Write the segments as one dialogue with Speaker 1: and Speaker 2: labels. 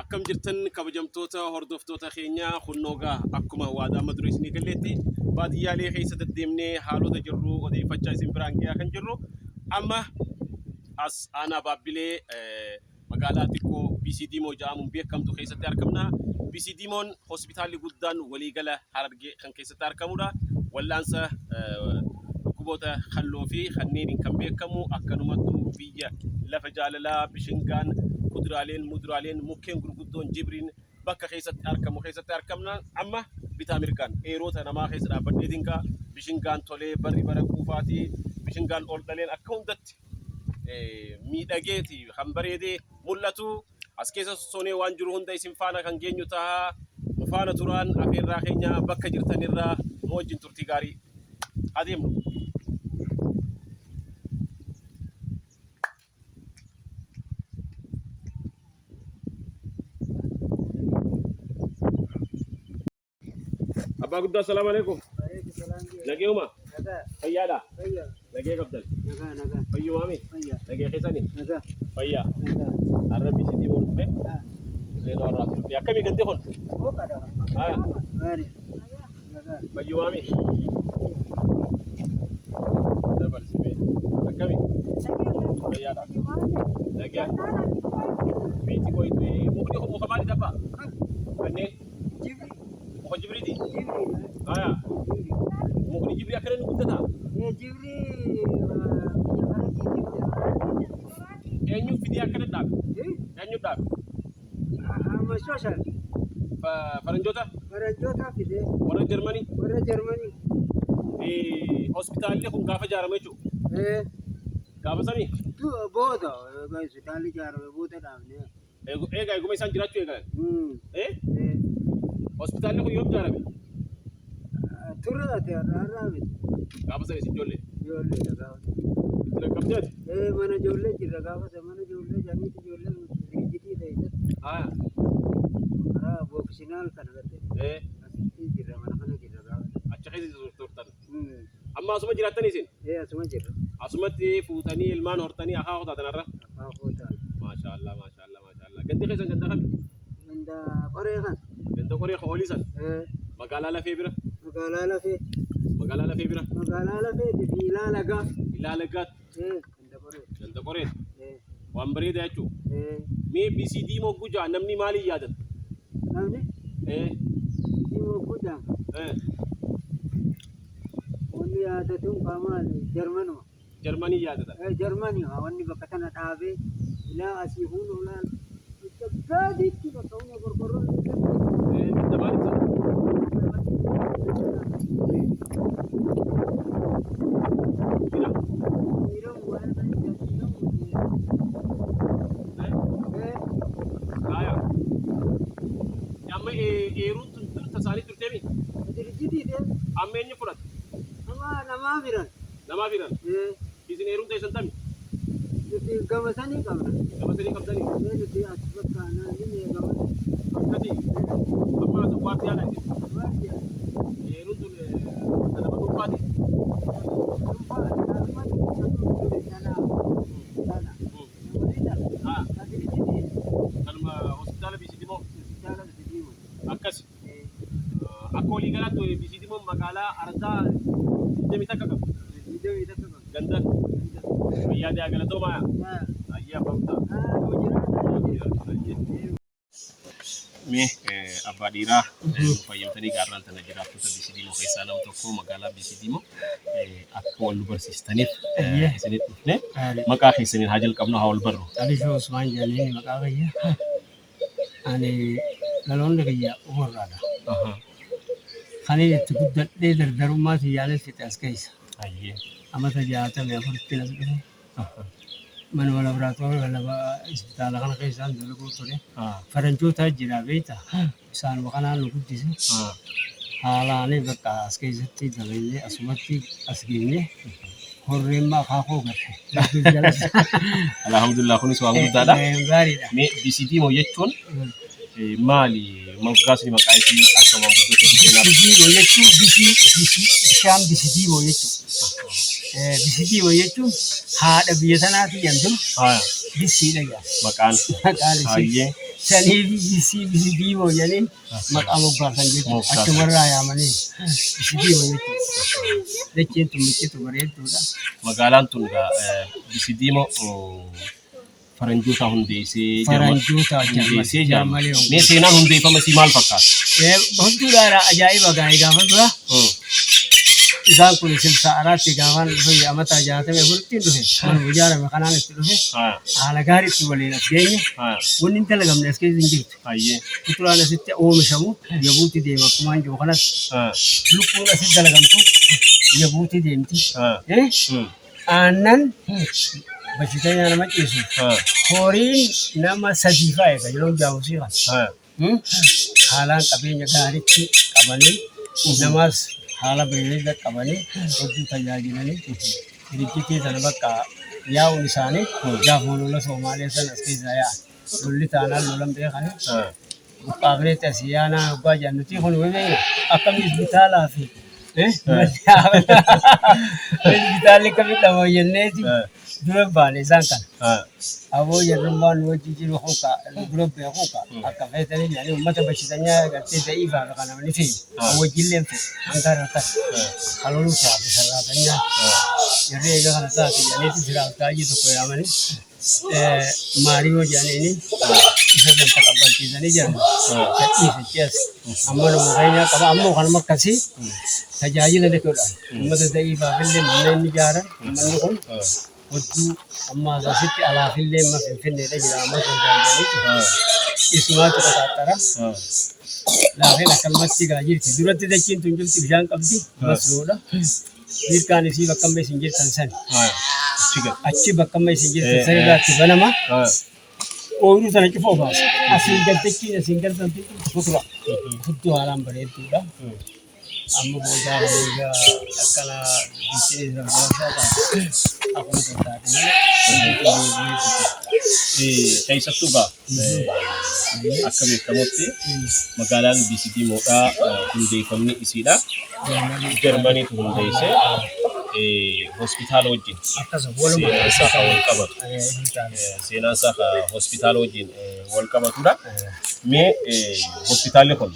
Speaker 1: Akkam jirtan kabajamtoota hordoftoota keenya kunnoogaa akkuma waadaa amma dura isinii galleetti baadiyyaalee keessa deddeemnee haalota jirru odeeffachaa isin biraan gahaa kan jirru amma as aanaa Baabbilee magaalaa xiqqoo BC Diimoo jedhamuun beekamtu keessatti argamna. BC Diimoon hospitaalli guddaan waliigala Harargee kan keessatti argamudha. Wallaansa dhukkuboota kalloo fi kanneeniin kan beekamu akkanumattuu biyya lafa jaalalaa bishingaan kuduraaleen muduraaleen mukkeen gurguddoon jibriin bakka keessatti argamu keessatti argamna. Amma bitaa mirgaan eeroota namaa keessa dhaabbadheetiin kaa bishingaan tolee barri bara quufaatii bishingaan ol dhaleen akka hundatti miidhageeti kan bareedee mul'atu. As keessa sossoonee waan jiru hunda isin faana kan geenyu ta'a. Nu faana turaan afeerraa keenya bakka jirtanirraa nu wajjin turtii gaarii. Adeemnu. Abbaa guddaa assalaamu alaikum. Nageuma. Fayyaadha. Nagee qabdan. Fayyumaami. Nagee keessani. Fayyaa. Har'a bisitii wal dhufe. Dirree Dawaa irraa dhufne. Akkamii gandi kun? Haa. Fayyumaami. Dabarsime. Akkamii? Fayyaadha. Nagee. Biiti koyitu. Mukni kun muka maali tabbaa? Kanneen.
Speaker 2: Jibri.
Speaker 1: Muka jibriiti?
Speaker 2: Jibri.
Speaker 1: Haya. Mukni jibrii akkana ni guddataa?
Speaker 2: Ee jibri biyya faranjiitii fide.
Speaker 1: Eenyu fidee akkana dhaabe?
Speaker 2: Eh?
Speaker 1: Eenyu dhaabe?
Speaker 2: Amma social.
Speaker 1: Faranjoota?
Speaker 2: Faranjoota fide.
Speaker 1: Warra Jarmanii?
Speaker 2: Warra Jarmanii.
Speaker 1: Hospitaalli kun gaafa ijaarame jechuudha.
Speaker 2: Ee
Speaker 1: Gaafa sanii?
Speaker 2: Booda hospitaalli ijaarame booda dhaabne.
Speaker 1: Eega eeguma isaan jiraachuu eegalan.
Speaker 2: Eh?
Speaker 1: Eh? Hospitaalli kun yoom ijaarame?
Speaker 2: Turre ati har'a har'aa miti.
Speaker 1: Gaafa sana isin ijoollee.
Speaker 2: Ijoolleedha gaafa.
Speaker 1: Itti dhaqqabdee ati?
Speaker 2: Eh mana ijoollee jirra gaafa sana mana ijoollee janiiti ijoollee dirjitii keessatti
Speaker 1: Haa.
Speaker 2: karaa bookisinaal kana gartee
Speaker 1: Eh.
Speaker 2: asitti jirra mana kana jirra gaafa.
Speaker 1: Achi keessa turtan. Amma asuma jiraattanii isin?
Speaker 2: Ee asuma jirra.
Speaker 1: Asumatti fuutanii ilmaan hortanii akaakuu taatan har'a?
Speaker 2: Akaakuu taatan.
Speaker 1: Maashaallah maashaallah maashaallah. Gandi keessan ganda kami?
Speaker 2: Ganda qoree kan.
Speaker 1: Ganda qoree kan olii san?
Speaker 2: Ee.
Speaker 1: Magaalaa lafee bira?
Speaker 2: Magaalaa lafee.
Speaker 1: Magaalaa lafee bira?
Speaker 2: Magaalaa lafee fi ilaa lagaa.
Speaker 1: Ilaa lagaatti.
Speaker 2: Ee ganda qoree.
Speaker 1: Ganda qoree.
Speaker 2: Ee.
Speaker 1: Waan bareedaa jechuudha.
Speaker 2: Ee.
Speaker 1: Mee BCD mogguu ja'a namni maaliin yaadata?
Speaker 2: Namni?
Speaker 1: Ee.
Speaker 2: BCD mogguu ja'a.
Speaker 1: Ee.
Speaker 2: Wanni yaadatuun kaa maali? Jarmanuma.
Speaker 1: Jarmanii yaadatan.
Speaker 2: Ee Jarmanii haa wanni bakka tana dhaabee ilaa asii huun olaal bakka gadiitti bakka hunda qorqorroon
Speaker 1: Ee bidda maal ibsa? Jira. Ee. Haaya. Amma eeruun tun dur tasaanii turteemi?
Speaker 2: Dirjitii ta'e.
Speaker 1: Amma eenyu fudhate?
Speaker 2: Nama namaa firan.
Speaker 1: Namaa firan?
Speaker 2: Ee.
Speaker 1: Isin eeruun teessan tami?
Speaker 2: Nuti gama sanii qabna.
Speaker 1: Gama sanii qabdanii?
Speaker 2: Ee nuti as bakka naanni gama.
Speaker 1: Akkasii. Amma as waardiyaadha isin.
Speaker 2: Waardiyaa.
Speaker 1: Eeruun tun ta nama dhuunfaati.
Speaker 2: Dhuunfaa tana tana.
Speaker 1: Ah. Kanuma hospitaala BCD moo? Akkasi. Akka walii galaatti BCD moo magaalaa Ardaa 21 qaba. Ganda. Fayyaa ta'aa galatoomaa. Ayyaa abbaa guddaa. Mee abbaa dhiiraa nuuf hayyamtanii gaarraan tana jiraattota BC Diimoo keessaa nama tokko magaalaa BC Diimoo akka wal nu barsiistaniif isinitti dhufne maqaa keessaniin haa jalqabnu haa wal barru.
Speaker 2: Alishoo Usmaan jedhanii maqaa kiyya. Ani dhaloonni kiyya Umarraadha. Kanin itti guddadhee dardarummaa tiyyaanis fixe as keessa. Amata 64tti as dhufe. Manuma laboraatoorii laba isbitaala kana keessaan dalaguu ture. Faranjootaa jira beekta. Isaanuma kanaan nu guddise. Haalaan bakka as keessatti dalagnee asumatti as geenye. Horreen akaakuu garte. Rabbiif galata.
Speaker 1: Alhamdulillah kunis waan guddaadha.
Speaker 2: Gaariidha.
Speaker 1: Mee BCD moo jechuun maali? Moggaasni maqaa isii akka maanguddoo tokko seenaa.
Speaker 2: Bisidiimoo jechuun bisii bisii bishaan bisidiimoo jechuudha. Bisidiimoo jechuun haadha biyya tanaatii jedhan dur.
Speaker 1: Haa.
Speaker 2: Bissiidha jedha.
Speaker 1: Maqaan.
Speaker 2: Maqaan isii.
Speaker 1: Hayyee.
Speaker 2: Saniif bissii bissi diimoo jedhanii maqaa moggaasan jechuudha.
Speaker 1: Moggaasan.
Speaker 2: Achumarraa yaamanii bissi diimoo jechuudha. Dacheen tun miccitu bareedduudha.
Speaker 1: Magaalaan tun egaa Bisidiimo faranjoota hundeessee
Speaker 2: Faranjoota
Speaker 1: hundeessee jedhama.
Speaker 2: Jarmanii
Speaker 1: Mee seenaan hundeeffama isii maal fakkaata?
Speaker 2: Hedduudhaan ajaa'iba gaa'ee gaafa dura isaan kun silsa araatti gaafaan dhufe amata 64tti dhufe manuma ijaarame kanaan itti dhufe haala gaariitti waliin as geenye wanni hin dalagamne as keessa hin jirtu. Kuturaan asitti oomishamu Jabuuti deema akkumaan jiru kanas lukkuun asitti dalagamtu Jabuuti deemti. Aannan bashitanya nama ciisu horiin nama sadii fa'a eega yeroo jaawusii kana. Haalaan qabeenya gaariitti qabanii namaas haala bareeda qabanii hedduu tajaajilanii dirijjitii sana bakka yaa'uun isaanii gaafuma lola Soomaalee sana as keessaa yaa'an. Lolli taanaan lolan beekanii buqqaafneetti asii yaanaa hoggaa jedhan nuti kun beekna akkami isbitaalaa fi isbitaalli akkamitti dhabama jenneeti dura baane isaan kana. Aboo jarrummaan nu wajji jiru kun ka nu dura beeku ka akka feetanii jedhanii uummata bashitanii gartee da'iifaa fi kana ni feene. Kan wajjillee hin feene. Hanga irra tasa. Kan loluu taate sarraatanyaa. Jarri eega kana taate jedhaniiti siraaf taajii tokko yaamanii Maariyoo jedhaniini isa san taqabbalchiisanii jiran. Gadhiise as. Amma nama keenya qaba. Ammoo kanuma akkasii tajaajila ni godhan. Uummata da'iifaaf illee manneen ni ijaaran. Uummanni kun Hodduu amma asitti alaafillee amma Finfinneedha jira amma tajaajilaniitu. Isumaatu qoxaaxara. Laafeen akkanumatti gaa jirti. Duratti dachiin tun jirti bishaan qabdi. Masnoodha. Biirkaan isii bakka amma isin jirtan sani. Achi bakka amma isin jirtan san irraa itti banama. Ooyiruu sana cufa obaasa. Asiin gad dachiin asiin gad tun futura. Hudduu haalaan bareedduudha. Amma boodaa kana egaa akkana biittee gargaarsaa taate akkuma taate malee.
Speaker 1: Keessattuu gaa akka beekamutti magaalaan BCT Moodhaa hundeeffamni isiidha. Jarmaniitu hundeesse hospitaala wajjin
Speaker 2: Akkasuma walumaa
Speaker 1: seenaan isaa kan wal qabatu. Seenaan isaa kan hospitaala wajjin wal qabatudha. Mee hospitaalli kun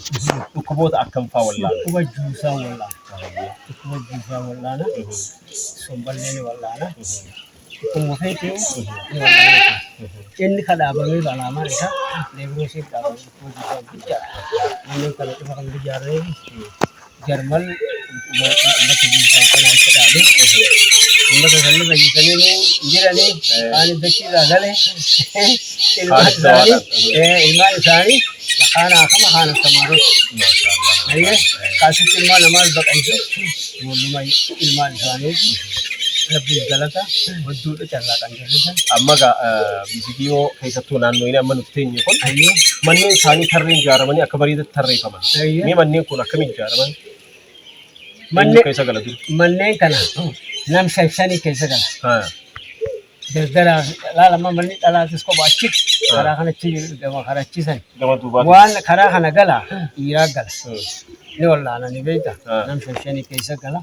Speaker 1: dhukkuboota akkam fa'aa wallaana?
Speaker 2: Dhukkuba juusaa wallaana. Dhukkuba juusaa wallaana. Somballee ni wallaana. Dhukkubuma feeteewu ni wallaana. Inni kan dhaabameef alaamaan isaa leebroosiif dhaabame dhukkuba juusaa guddaadha. Manneen kana cufa kan ijaarameef Jarman dhukkuba uummata juusaa kana itti dhaabe. Uummata sanni fayyisanii nuu hin jiranii kaan dachii irraa gale ilmaan isaanii ilmaan isaanii kaan haakama kaan astamaarota. Ayyee kaasitti immoo namaas baqaysu ijoolluma ilmaan isaanii rabbiif galata hedduudha carraaqan jirrisan.
Speaker 1: Amma egaa BCTO keessattuu naannoo inni amma nuti teenye kun
Speaker 2: Ayyee
Speaker 1: manneen isaanii tarreen ijaaramanii akka bareedatti tarreeffaman.
Speaker 2: Ayyee.
Speaker 1: Mee manneen kun akkamiin ijaaraman? Eenyu
Speaker 2: Manneen
Speaker 1: keessa gala dur?
Speaker 2: manneen kana nam shan shanii keessa gala.
Speaker 1: Haa.
Speaker 2: Daldalaa fi laala amma manni dhalaatis kophaa achi karaa kanatti gama karachiisan.
Speaker 1: Gama duubaatti.
Speaker 2: Waan karaa kana gala dhiiraa gala. Ni wallaanani beekta.
Speaker 1: Ah.
Speaker 2: Nam shan shanii keessa gala.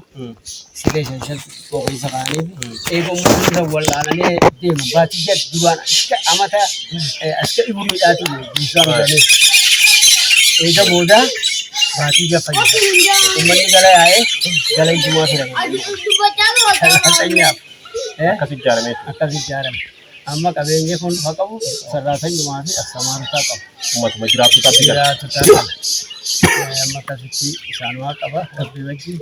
Speaker 2: Siree shan shan xixiqqoo keessa kaa'anii eega uummanni san wallaananii deemu baatii jad duraan akka amata akka iburiidhaati buusaa jedhanii. Eega booda baatii ja'a fayyisa. Uummanni gala yaa'ee gala ijumaa filame. Saraatanyaaf.
Speaker 1: Akkas ijaaramee ture.
Speaker 2: Akkas ijaarame. Amma qabeenyi kun ka qabu sarraatanyumaa fi assamaarotaa qaba.
Speaker 1: Uummatuma jiraattotaatti gala.
Speaker 2: Jiraatotaa qaba. Amma akkasitti isaanumaa qaba. Rabbi wajjin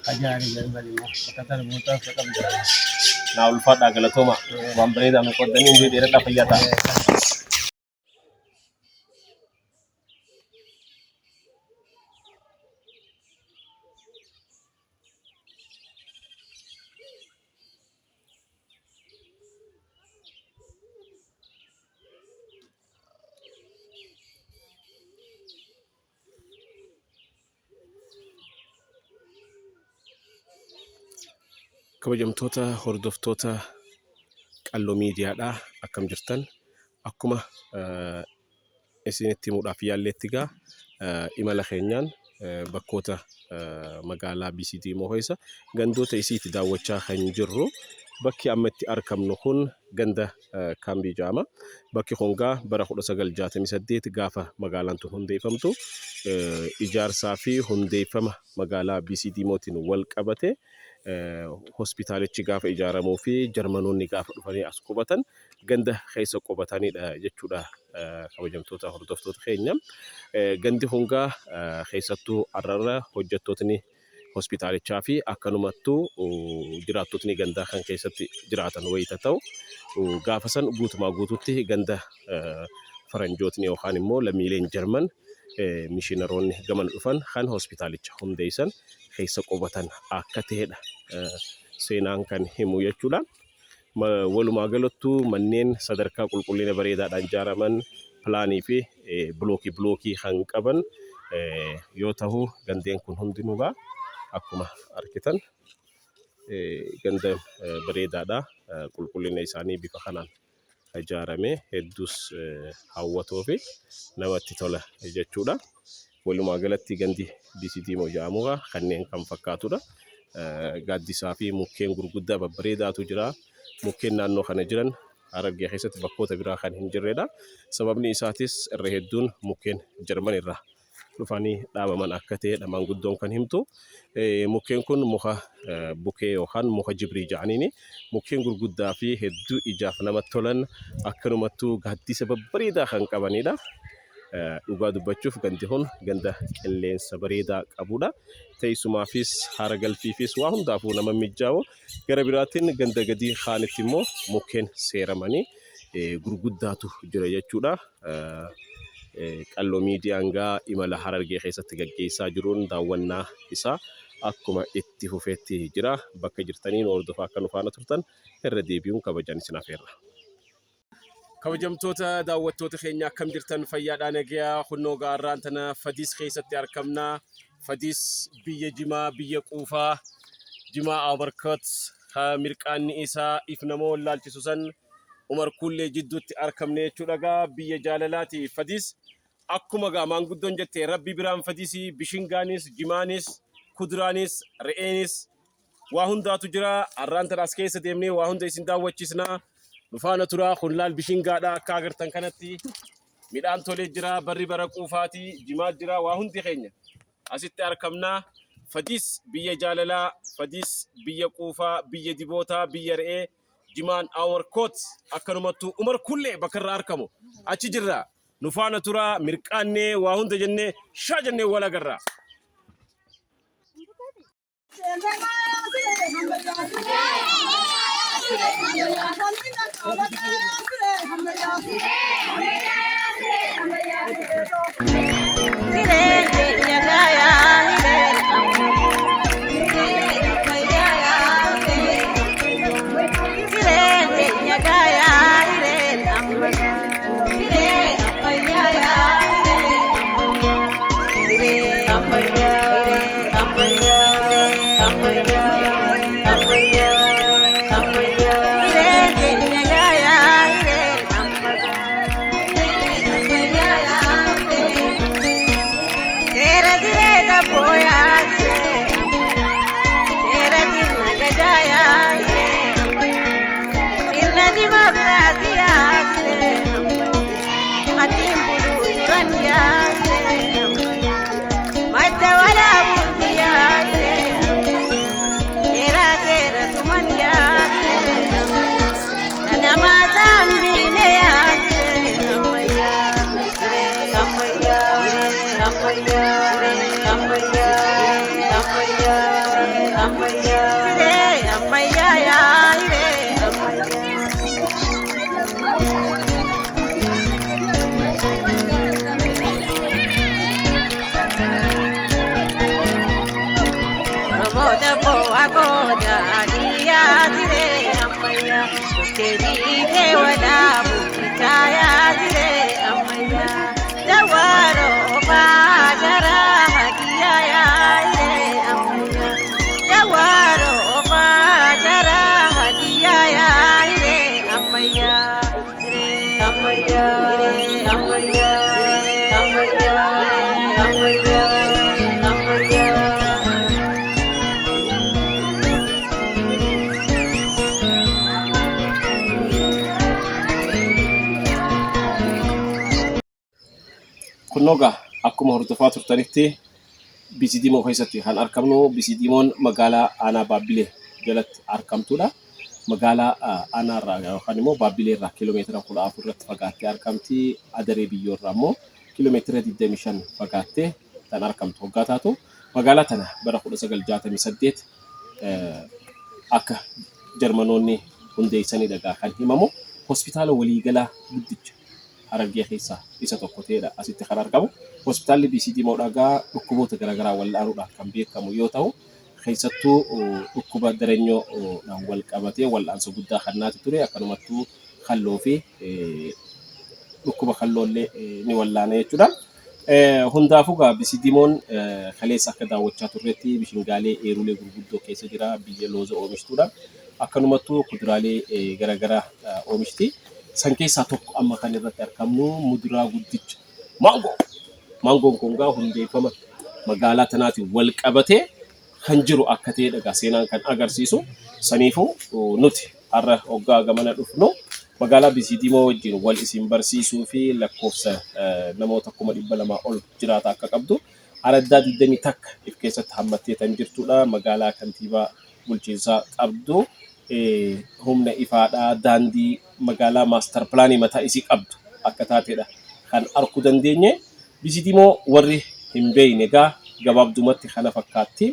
Speaker 2: kajaari jarman immoo bakka tarbootaaf ka qabu jira.
Speaker 1: Naa ulfaadhaa galatooma. Waan bareedaa nu qooddanii umrii dheeradhaa fayyaa ta'a. Kabajamtoota hordoftoota Qalloo Miidiyaadha. Akkam jirtan? Akkuma isinitti himuudhaaf yaalleetti egaa imala keenyaan bakkoota magaalaa BCT immoo keessa gandoota isiitti daawwachaa kan jirru. Bakki amma itti arkamnu kun ganda Kaambii jedhama. Bakki kun gaa bara 1968 gaafa magaalaan tun hundeeffamtu ijaarsaa fi hundeeffama magaalaa BCD mootiin wal qabate hospitaalichi gaafa ijaaramuu fi Jarmanoonni gaafa dhufanii as qubatan ganda keessa qubatanidha jechuudha kabajamtoota hordoftoota keenya. Gandi kun gaa keessattuu har'arra hojjettootni hospitaalichaa fi akkanumattuu jiraattotni gandaa kan keessatti jiraatan wayita ta'u gaafa san guutumaa guututti ganda faranjootni yookaan immoo lammiileen Jarman mishiinaroonni gamana dhufan kan hospitaalicha hundeessan keessa qubatan akka ta'edha seenaan kan himu jechuudha. Walumaa galattuu manneen sadarkaa qulqullina bareedaadhaan ijaaraman pilaanii fi bilookii bilookii kan qaban yoo ta'u gandeen kun hundinuu akkuma argitan ganda bareedaadha. Qulqullina isaanii bifa kanaan ijaarame hedduus hawwatoo fi namatti tola jechuudha. Walumaa galatti gandi BCD jedhamu kanneen kan fakkaatudha. Gaaddisaa fi mukkeen gurguddaa babbareedaatu jira. Mukkeen naannoo kana jiran Harargee keessatti bakkoota biraa kan hin jirredha. Sababni isaatis irra hedduun mukkeen Jarman irraa dhufanii dhaabaman akka ta'edha maanguddoon kan himtu. Mukkeen kun muka bukee yookaan muka jibrii jedhaniini mukkeen gurguddaa fi hedduu ijaaf namatti tolan akkanumattuu gaaddisa babbareedaa kan qabanidha. Dhugaa dubbachuuf gandi kun ganda qilleensa bareedaa qabudha. Teessumaafis haara galfiifis waa hundaafuu nama mijaa'u. Gara biraatiin ganda gadii kaanitti immoo mukkeen seeramanii gurguddaatu jira jechuudha. Qalloo miidiyaan gaa imala Harargee keessatti gaggeessaa jiruun daawwannaa isaa akkuma itti fufeetti jira. Bakka jirtanii nu hordofaa akka nu faana turtan irra deebi'uun kabajaan isin afeerra. Kabajamtoota daawwattoota keenya akkam jirtan fayyaadhaa nagayaa kunnoo gaarraan tana Fadiis keessatti argamna. Fadiis biyya jimaa biyya quufaa jimaa Abarkot mirqaanni isaa if nama wallaalchisu san Umar Kuullee jidduutti argamne jechuudha gaa biyya jaalalaati. Fadiis akkuma gaa maanguddoon jette rabbi biraan Fadiisii bishingaanis jimaanis kuduraanis re'eenis waa hundaatu jira. Har'aan tana as keessa deemnee waa hunda isin daawwachiisna. Nu faana tura. Kun laal bishingaadha akka agartan kanatti. Midhaan tolee jira. Barri bara quufaati. Jimaa jira. Waa hundi keenya asitti argamna. Fadiis biyya jaalalaa, Fadiis biyya quufaa, biyya dibootaa, biyya re'ee, jimaan Awarkoot akkanumattuu Umar Kullee bakka irraa argamu achi jirra. Nu faana tura. Mirqaannee waa hunda jennee shaa jennee wal agarra. Kunnoo egaa akkuma hordofaa turtanitti BC Diimoo keessatti kan argamnu BC Diimoon magaalaa aanaa Baabbilee jalatti argamtudha. Magaalaa aanaa irraa yookaan immoo Baabbilee irraa kiiloomeetira 14 irratti fagaattee argamti. Adaree Biyyoo irraa immoo kiiloomeetira 25 fagaattee kan argamtu hoggaa taatu magaalaa tana bara 1968 akka Jarmanoonni hundeessanidha egaa kan himamu. Hospitaala waliigalaa guddicha Harargee keessaa isa tokko ta'edha asitti kan argamu. Hospitaalli BC Diimoodhaa egaa dhukkuboota garaagaraa wal'aanuudhaan kan beekamu yoo ta'u, keessattuu dhukkuba daranyoodhaan wal qabatee wal'aansa guddaa kennaati ture. Akkanumattuu kalloo fi dhukkuba kalloollee ni wallaana jechuudha. Hundaafuu egaa BC Diimoon kaleessa akka daawwachaa turretti bishingaalee eerulee gurguddoo keessa jira. Biyya looza oomishtuudha. Akkanumattuu kuduraalee garaagaraa oomishti. San keessaa tokko amma kan irratti argamnu muduraa guddicha maangoo. Maangoon kun egaa hundeeffama magaalaa tanaatiin wal qabatee kan jiru akka ta'edha egaa seenaan kan agarsiisu. Saniifuu nuti har'a hoggaa gamana dhufnu magaalaa BC Diimoo wajjin wal isin barsiisuu fi lakkoofsa namoota 200,000 ol jiraata akka qabdu araddaa 21 if keessatti hammattee kan jirtudha. Magaalaa kantiibaa bulchiinsaa qabdu humna ifaadhaa daandii magaalaa maastar pilaanii mataa isii qabdu akka taatedha kan arguu dandeenye. BC Diimoo warri hin beekne egaa gabaabdumatti kana fakkaatti.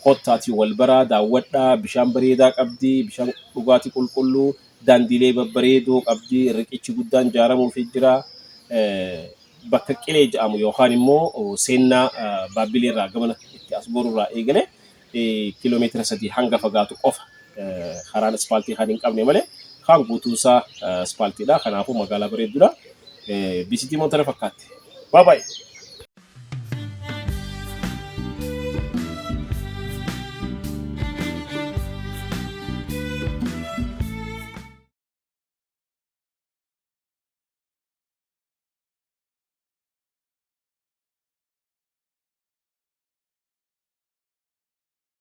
Speaker 1: Kottaatii wal baraa daawwadhaa bishaan bareedaa qabdi bishaan dhugaatii qulqulluu daandiilee babbareedoo qabdi riqichi guddaan ijaaramuufii jira. Bakka Qilee jedhamu yookaan immoo seennaa Baabbilee irraa gamana itti as gorurraa eegale kiiloomeetira 3 hanga fagaatu qofa karaan ispaaltii kan hin qabne malee kaan guutuunsaa ispaaltiidha. Kanaafuu magaalaa bareedduudha. BC Diimoon tana fakkaatti. Bye bye.